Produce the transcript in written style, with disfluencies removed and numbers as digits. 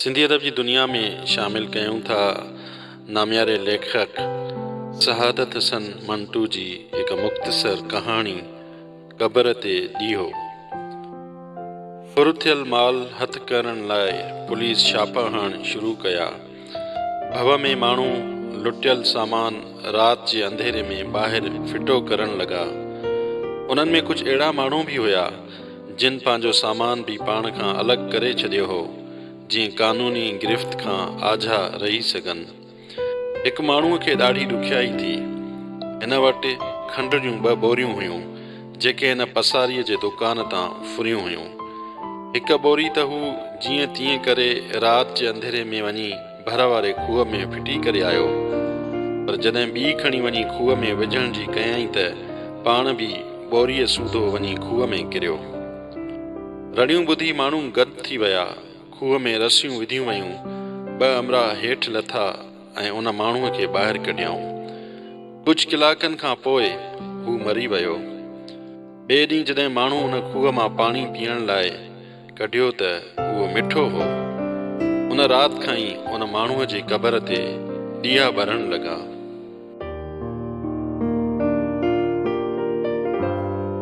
سنڌي ادب جي دنيا ۾ شامل ڪيون ٿا نامياري ليکڪ سعادت حسن منٽو جي هڪ مختصر ڪهاڻي قبر تي ڏيئو. ڦر ٿيل مال هٿ ڪرڻ لاء پوليس ڇاپا هڻڻ شروع ڪيا. ڀو ۾ ماڻهو لٽيل سامان رات جي انڌيري ۾ ٻاهر ڦٽو ڪرڻ لڳا. انهن ۾ ڪجهه اهڙا ماڻهو به هيا جن پنهنجو سامان به پاڻ کان الڳ ڪري ڇڏيو هو، جيئن قانوني گرفت کان آجا رهي سگهن. هڪ ماڻهوء کي ڏاڍي ڏکيائي ٿي. هن وٽ کنڊ جون ٻه ٻوريون هيون، جيڪي هن پساريء جي دڪان تان ڦريون هيون. هڪ ٻوري ته هو جيئن تيئن ڪري رات جي انڌيري ۾ وڃي ڀر واري کوهه ۾ ڦٽي ڪري آيو، پر جڏهن ٻي کڻي وڃي کوهه ۾ وجهڻ جي ڪيائين ته پاڻ به ٻوريء سوڌو وڃي کوهه ۾ ڪريو. رڙيون ٻڌي ماڻهو گڏ ٿي ويا. کوهه ۾ رسيون وڌيون ويون. ٻه امراهه هيٺ لٿا ۽ ان ماڻهوء کي ٻاهر ڪڍيائون. ڪجهه ڪلاڪن کان پوء هو مري ويو. ٻئي ڏينهن جڏهن ماڻهو ان کوهه مان پاڻي پيئڻ لاء ڪڍيو ته اهو مٺو هو. ان رات کان ئي ان ماڻهوء جي قبر تي ڏيئا ٻرڻ لڳا.